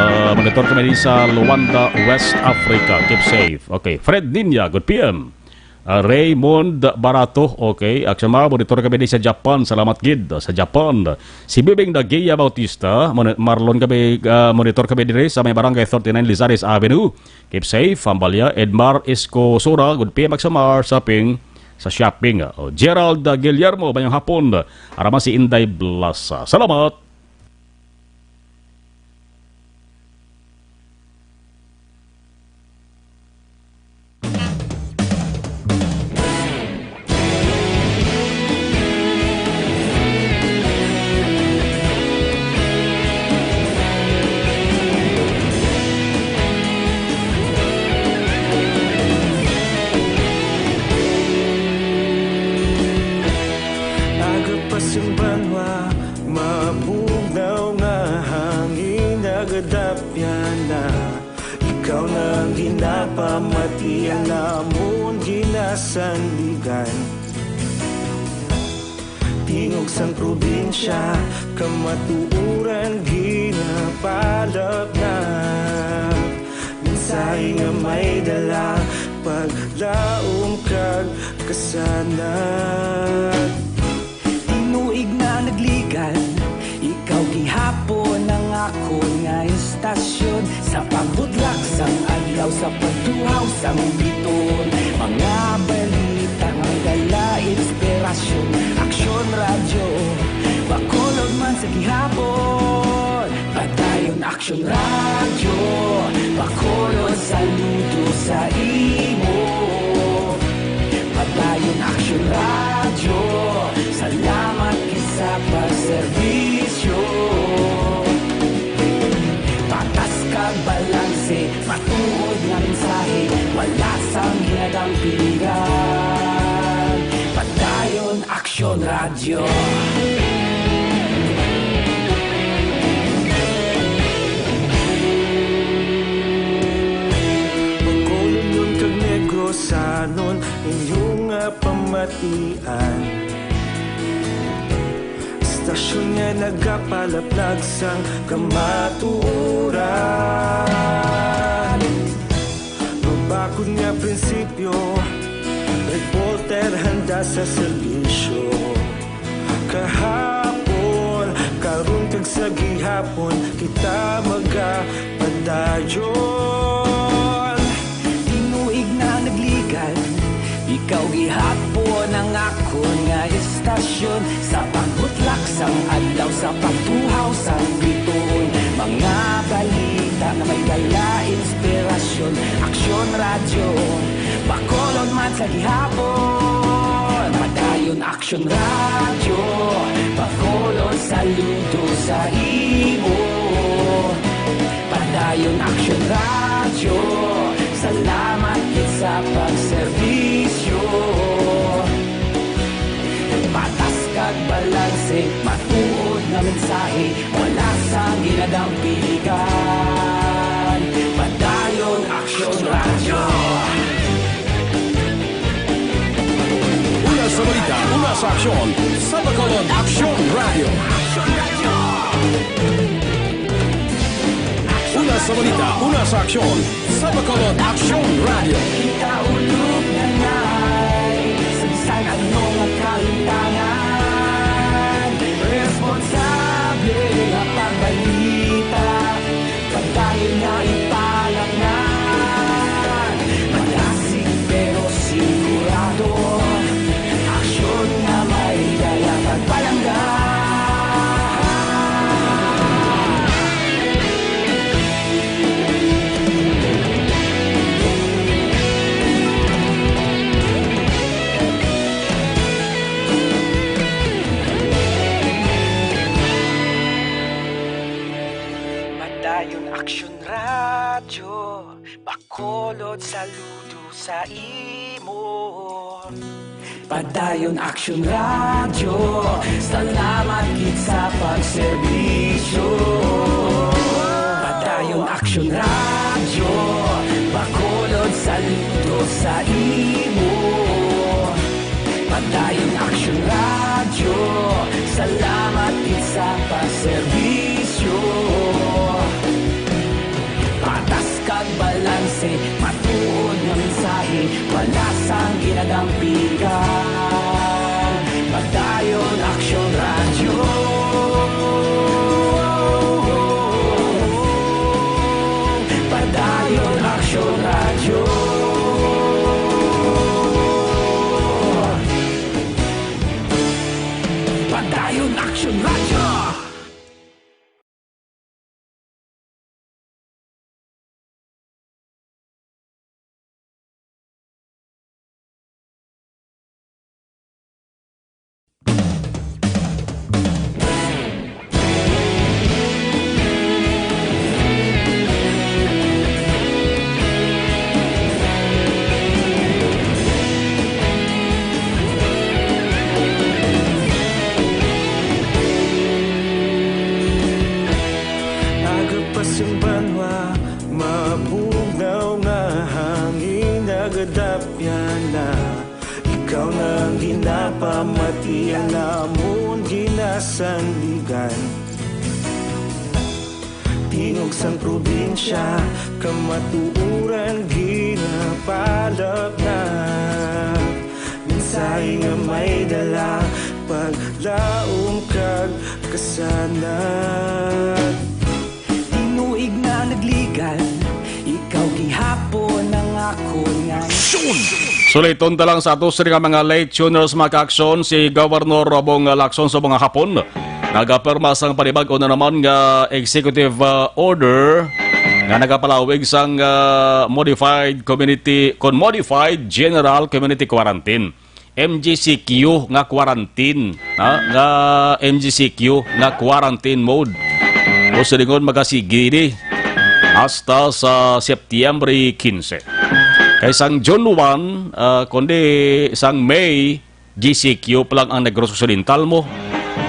ah, monitor kami diri sa Luanda, West Africa. Keep safe. Okay. Fred Niña, good P M. Ah, Raymond Barato, okay. Action, Mar, monitor kami diri sa Japan. Salamat gid, ah, sa Japan. Si Bibing Dagia Bautista, mon-, Marlon kami, ah, monitor kami diri sa may Barangay thirty-nine Lizares Avenue. Keep safe, Ambalia. Edmar Escosura, good P M, Action, Mar, shopping, sa shopping. Oh, Gerald, ah, Guillermo, mayong hapon. Ara man si Inday Blasa. Salamat. Aga pa sing banwa, mabugnaw nga hangin nagadapyan na. Ikaw na ang ginapamati, ang amon ginasandigan. Tingog sang probinsya, kamatuoran ginapalapnap. Mensahe nga may dala, paglaom kag kasanag. Tinuig na nagligan, ikaw gihapon ang akon nga istasyon. Sa paghudlak sang adlaw, sa pagtuhaw sang biton, mga balita nga may dala inspirasyon. Aksyon Radyo, Bacolod man sa gihapon. Padayon Aksyon Radyo, Bacolod, saludo sa imo. Padayon Aksyon Radyo, salamat gid sa pagserbisyo. Patas kag balanse, matuod nga mensahe, wala sang ginadampigan. Padayon Aksyon Radyo. Bacolodnon kag Negrosanon, inyo nga pamatian. Istasyon nga nagapalaplag sang kamatuoran. Mabakod nga prinsipyo, reporter handa sa serbisyo. Kahapon, karon kag sa gihapon, kita magapadayon. Sa pagbutlak sang adlaw, sa pagbuhaw sang bituon, mga balita nga may dala inspirasyon. Aksyon Radyo, Bacolod man sa gihapon. Padayon Aksyon Radyo, Bacolod, saludo sa imo. Padayon Aksyon Radyo, salamat gid sa pagserbisyo. Patas kag balanse, matuod nga mensahe, wala sang ginadampigan. Padayon Aksyon Radyo. Una sa balita, una sa aksyon, sa Bacolod Aksyon Radyo. Una sa balita, una sa aksyon, sa Bacolod Aksyon Radyo. Kita ulog na ngay, sa bisan ano nga kalimtangan, responsable nga pagbalita, pagdayon nga ipalaknan, malasig pero sigurado, aksyon nga may dala pagpalangga. Padayon Aksyon Radyo, Bacolod, saludo sa imo. Padayon Aksyon Radyo, salamat gid sa pagserbisyo. Padayon Aksyon Radyo, Bacolod, saludo sa imo. Padayon Aksyon Radyo, salamat gid sa pagserbisyo. Patas kag balanse, matuod nga mensahe, wala sang ginadampigan. Padayon Aksyon Radyo. Padayon Aksyon Radyo. Padayon Aksyon Radyo. Nagapas ang banwa, mabugnaw nga hangin, nagadapyan na. Ikaw na ang ginapamati, ang amon ginasandigan. Tingog sang probinsya, kamatuoran ginapalapnap. Mensahe nga may dala, paglaom kag kasanag. Tinuig na nagligan, ikaw gihapon ang akon nga. Suliton ta lang sa ato sini nga mga late tuners, mga ka-aksyon, si Governor Bong Lacson sa mga hapon nagapirma sang panibag-o na naman nga executive, ah, order nga nagapalawig sang, ah, modified community, kon modified general community quarantine, M G C Q, nga quarantine, ha? Nga M G C Q nga quarantine mode. O silingon, magasigi ni hasta sa Septyembre quince. Kay sang June one, ah, kundi sang May, G C Q pa lang ang Negros Occidental mo.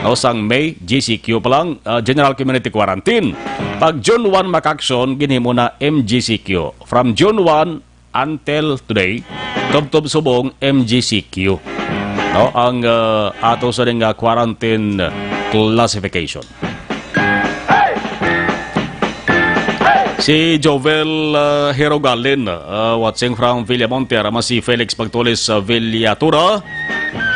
O sang May, G C Q pa lang, ah, General Community Quarantine. Pag June one, mga ka-aksyon, ginhimo na M G C Q. From June one until today, tubtob subong M G C Q. No, ang, ah, ato sa ning, ah, quarantine classification. Si Jovel, ah, Hirogalin, ah, watching from Villamonte, ara man si Felix Pagtulis sa Villatura.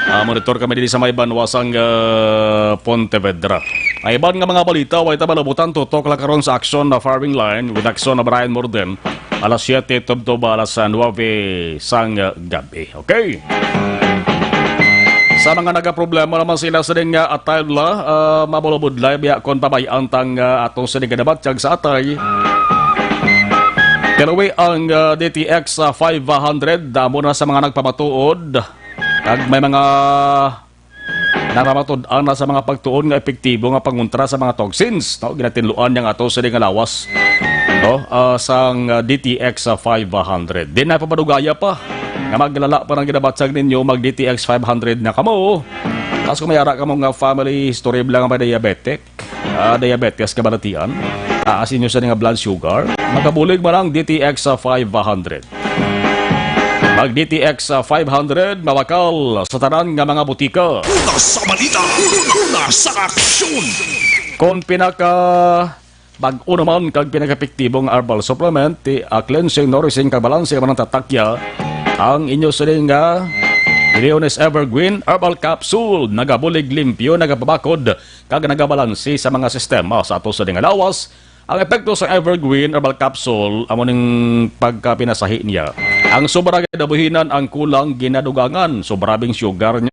Ah, monitor kami diri sa may banwa sang, ah, Pontevedra. Ang iban nga mga balita, way ta malabutan, tutok lang karon sa Aksyon na Firing Line with Aksyon na Brian Morden. Alas siyete tubtob alas nuebe sang gab-i. Okay? Sa mga nagaproblema naman sila sa ding, ah, atay la, ah, mabulabudlay biya kon pabay-an tang, ah, ato sa ding kadabatyag sa atay. Pero we, ang, ah, D T X, ah, five hundred, damo na sa mga nagpamatuod. Kag may mga nagpamatud-an na sa mga pagtuon nga epektibo nga pangontra sa mga toxins, no? Ginatinluan niya nga ato sa ding nga lawas, no? Ah, sang, ah, D T X, ah, five hundred. Di na papadugaya pa nga maglala pa ang ginabatyag ninyo, mag D T X five hundred na kamo. Tapos kung may ara kamo nga family history lang nga may diabetic, ah, diabetes nga balatian, taas inyo sa nga blood sugar, makabulig man ang D T X sa five hundred. Mag D T X sa five hundred, mabakal sa tanan nga mga butika. Una sa balita, una sa aksyon. Kung pinaka bag-o naman kag pinakaepektibo nga herbal supplement, ti, ah, cleansing, nourishing, kag balanse man ang tatakya, ang inyo sining nga Leones Evergreen Herbal Capsule, nagabulig limpyo, nagapabakod, kag nagabalanse sa mga sistema sa ato sining nga lawas. Ang epekto sa Evergreen Herbal Capsule amo ning pagkapinasahi niya. Ang sobra ginabuhinan, ang kulang ginadugangan, sobra bing sugar niya.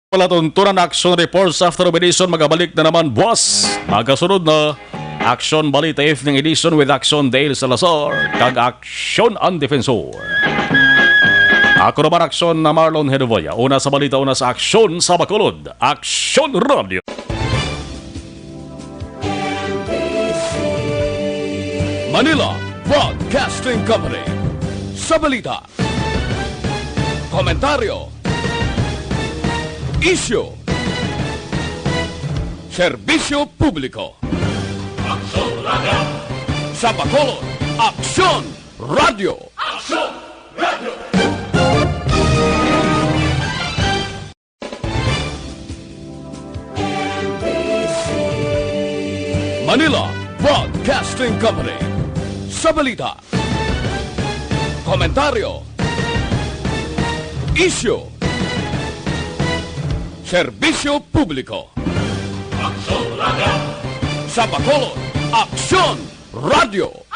Palatuntunan Action Reports after of edition, magabalik na naman buwas. Magasunod na Action Balita Evening Edition with Action Dale Salazar kag Action ang Defensor. Ako naman, Action na Marlon Hedovoya. Una sa balita, una sa aksyon sa Bacolod. Action Radio. Manila Broadcasting Company. Sa balita, komentaryo, isyu, serbisyo publiko. Aksyon Radio. Sa Bacolod, Aksyon Radio. Aksyon Radio. Manila Broadcasting Company. Sa balita, komentaryo, isyu, serbisyo publiko. Aksyon Radio. Sa Bacolod, Aksyon Radio.